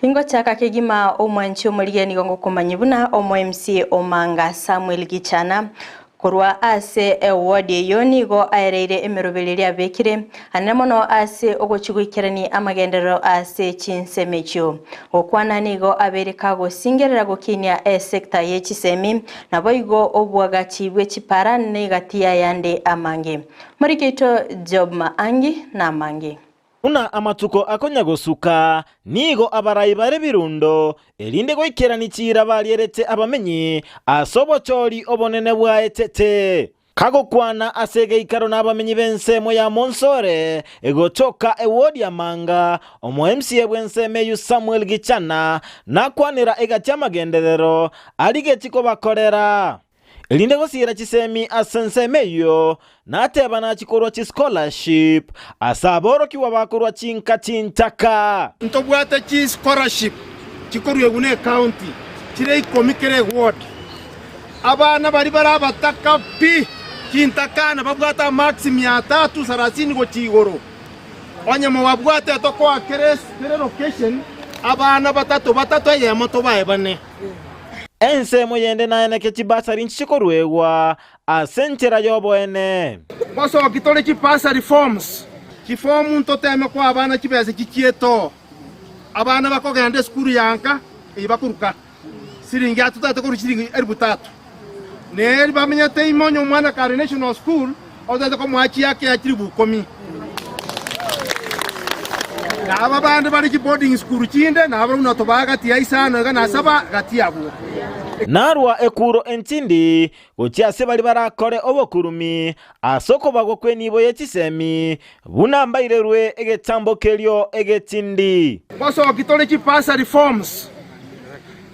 Ingochaka kegima omwanchi omorigia nigo ngokomanyia buna omo MCA Omanga Samuel Gichana korwa ase eward eyio nigo aereire emeroberi eria abekire anene mono ase ogochia goikerania amagenderero ase chinsemo echio. Gokwana nigo abeire kagosingerera gokinia esector ye chisemi naboigo obwagachi bwe chipara negati y'ayande amange. Moriki oito Job Maangi namange. Buna amatuko akonya gosuka, nigo abarai bare birundo, erinde goikerania chiira barierete abamenyi ase obochori obonene bwaetete. Kagokwana ase egeikaro nabamenyi b'ensemo ya Monsore, egotoka ewodi ya Manga, omo-MCA bw'ensemo eyio Samuel Gichana nakwanera egati amagenderero arigetie kobakorera. Erinde gosiira chisemi ase ensemo eyio, nateba nachie korwa chischolarship ase aborokigwa bakorwa chinka chintaka. Ntobwate chischolarship chikoruegwa ne ecounty chire ikomi kera eward. Abana baria bare abataka pi chintakana babwate amarks mia tatu sarasini gochia igoro. Onye mobabwate tokoa kera location abana batato batato eyemo tobae bane. Ensemo yende naeneke chibasari nchiche koruegwa ase enchera y'oboene. Ngosoki tore chibasari forms, chifomu ntoteme koa abana chibesa chichietoo. Abana bakogenda esukuru ya nka eyio bakoruka siringi aa totagete korwa chiringi elifu tatu. Neri bamenyete ime onye omwana kare national school otagete komoa chiake ya chilifu ikomi. Na aba bande bare chiboarding school chinde nabarabwo natobae gati ya isano iga na saba gati abwo. Narua ekuro entindi gochia ase baria barakore obokurumi ase okobagwa kw'enibo ye chisemi, buna mbairerwe egetambo kerio egetindi. Ngosoki tore chibursary forms.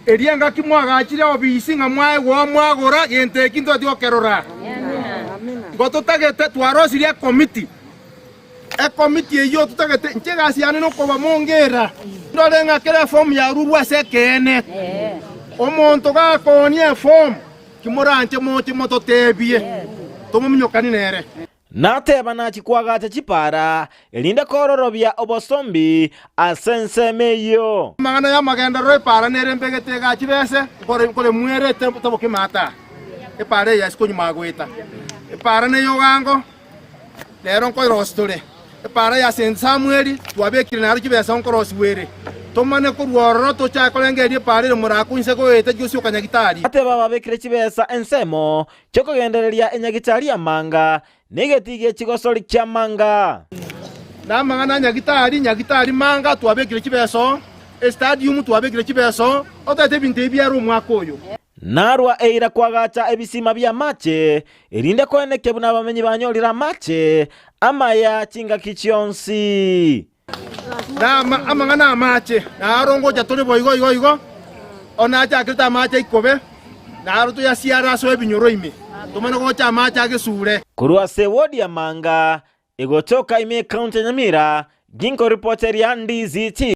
Erio engaki mwagachire obisi ng'a mwaegwa oo mwagora gento eki ntobwati gokerora. Igo totagete twarosirie ekomiti, ekomiti eyio totagete inche egasi yane nokobamongera ndore ng'a kera efomu yarurwe ase ekeene. Omonto gakoonia efomu, timoranche moche mototebie, tomominyokani nere. Nateba nachie koagacha chipaara, erinde kororobia obosombi ase ensemo eyio. Amang'ana y'amagenderero epaara nere mbegete igaa chibese, nkoremwa ere etaboke maata. Epaara eye ase konyuma agoeta. Epaara neyogango, nero nkoirosia tore. Epaara ya St. Samweli twabekire naro chibesa nkorosiwa ere. Tomane korwa ororo tochake korengereria epaara ere morako inse goeta gosioka Nyagitari. Nateba babekire chibesa ensemo Chi'okogendereria enyagitari y'amanga, na egetii gie chigosori ki'amanga. Na amang'ana a nyagitari, nyagitari manga twabekire chibeso, estadium twabekire chibeso, otaete ebinto ebi biare omwaka oyo. Narua eira koagacha ebisima bi'amache, erinde koenekia buna abamenyi banyorire amache amaya chingaki chionsi. Na amang'ana 'amaache naro ngocha tore boigo igo igo, onye nachakerete amaache ikobe, naro toyasiare ase ebinyoro ime, tomanye gocha amaache agesure. Korwa ase ewodi ya Manga, egotoka ime ekaunti ya Nyamira, ginkoripoteria DZT.